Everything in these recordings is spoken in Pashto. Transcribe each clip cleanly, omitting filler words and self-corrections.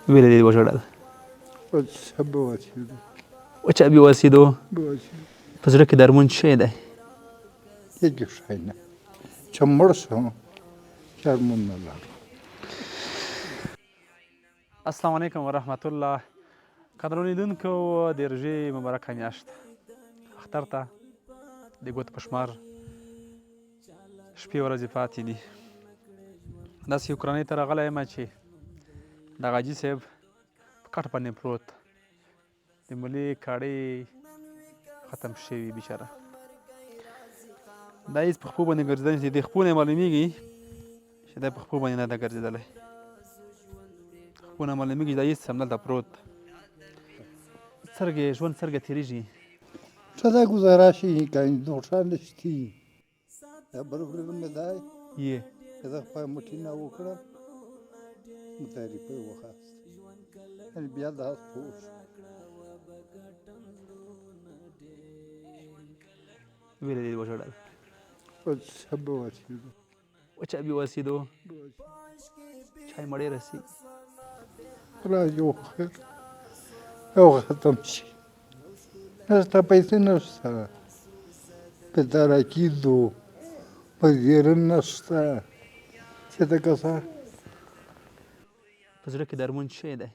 ویلې دې وژړل. وچه بواسیدو. وچه بېوسېدو. په زړه کې درمون شی دی. هېڅ شی نه. چې مړ شم چې ارمون نه لرم. السلام علیکم ورحمت الله. قدرمن لیدونکو، د روژې مبارکه میاشت اختر ته د ګوتو په شمار شپې ورځې پاتې دي. داسې یو کورنۍ ته راغلی یم چې دغه حاجي صاحب په کټ باندې پروت، د مولې کاړۍ ختم شوي بیچاره. دا هېڅ په خپو باندې ګرځېدلی چې د خپو نه معلومیږي چې دا په خپو باندې نه ده ګرځېدلی. خپو نه معلومیږي چې دا هېڅ همدلته پروت. څرګه ژوند څرګه تېرېږي. ښه دا ګزاره شي که نوښه نشتي. دا بل ورور مې دی. یې که زه خپل مټي نه وکړم متعرفه یې وخاست، یعنې بیا دا پوه شو. ویلې دې وژړل. وچه بواسیدو. وچه بېوسېدو. چای مړې رسېږي. الله یو خیر یو ختم شي. نشته پیسې نشته، په ترکیدو په زیره نشته چې د کسا. په زړه کې درمون شی دی.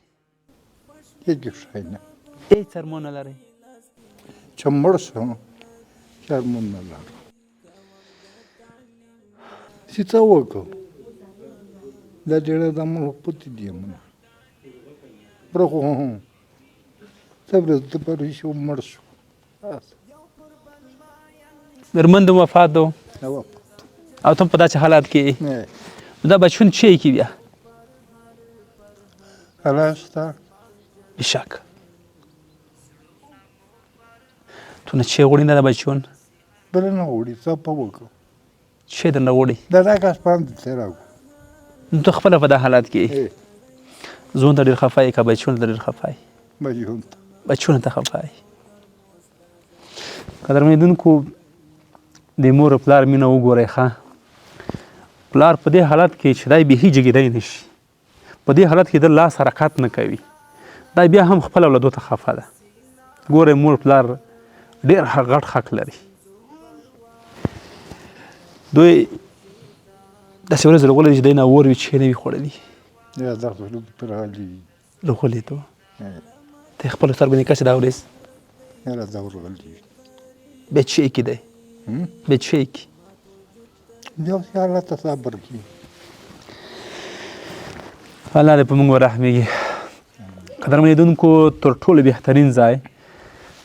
هېڅ شی نه. هېڅ ارمان نه لرئ. چې مړ شم چې ارمان نه لرم. چې څه وکړم، دا ډېره د مونږ پتې دي مونږ پرخو څه ورځ د پرې شو مړ شو. مېرمن د وفات دو او ته په داسې حالات کې دا بچون چی کې بیا الله شته. بشک تو نه چی غوړي نه دا بچون بل نه غوړي. څه په وکړو چی درنه غوړي؟ دا راکه شپان دې راکو. نو ته خپله په دا حالات کې ځون ته ډېر خفه یې که بچون ته ډېر خفه یې؟ بچون ته. بچون ته خفه یې. قدرمن لیدونکو، د مور او پلار مینه وګورئ. ښه پلار په دې حالت کې چې دی بیخي جګېدی نه شي، په دې حالت کې د لاس حرکت نه کوي، دا بیا هم خپل اولادو ته خفه ده. ګورئ مور پلار ډېر غټ حق لري. دوی داسې ورځ راغلې چې دی نه اور وي چې نه وي خوړلي. یا دا خو لږ پر غلي راغلي ته ته خپلو سترګو نه کسې دا ورځ یاره دا ورغلي بیا چې کې دی بیا چې کې بیا اوس الله ته صبر کړي. الله دې په موږ ورحمېږي. قدرمن لیدونکو، تر ټولو بهترین ځای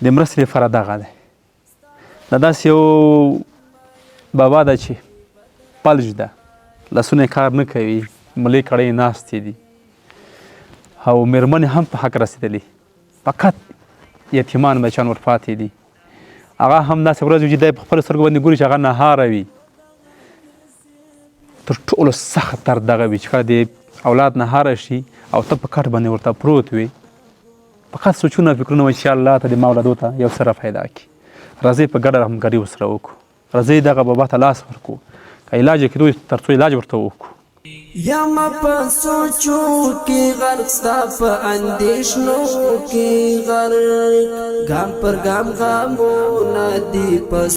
د مرستې لپاره دغه دی. دا داسې یو بابا ده چې فلج ده، لاسونه یې کار نه کوي، ملې کړۍ ناستې دي او مېرمنې هم په حق رسېدلې، فقط یتیمان بچیان ورپاتې دي. هغه هم داسې ورځ وي چې دی په خپلو سترګو باندې ګوري چې هغه نهاره وي. تر ټولو سخت درد دغه وي چې کله د اولاد نهاره شي او ته په کټ باندې ورته پروت وي، فقط سوچونه فکرونه وي چې الله ته د ما اولادو ته یو څه را پیدا کړي. راځئ په ګډه همکاري ورسره وکړو، راځئ دغه بابا ته لاس ورکړو، که علاج یې کېدو تر څو علاج ورته وکړو. یم په سوچو کې غرق، ستا په اندېښنو کې غرق، ګام پر ګام غمونه دي په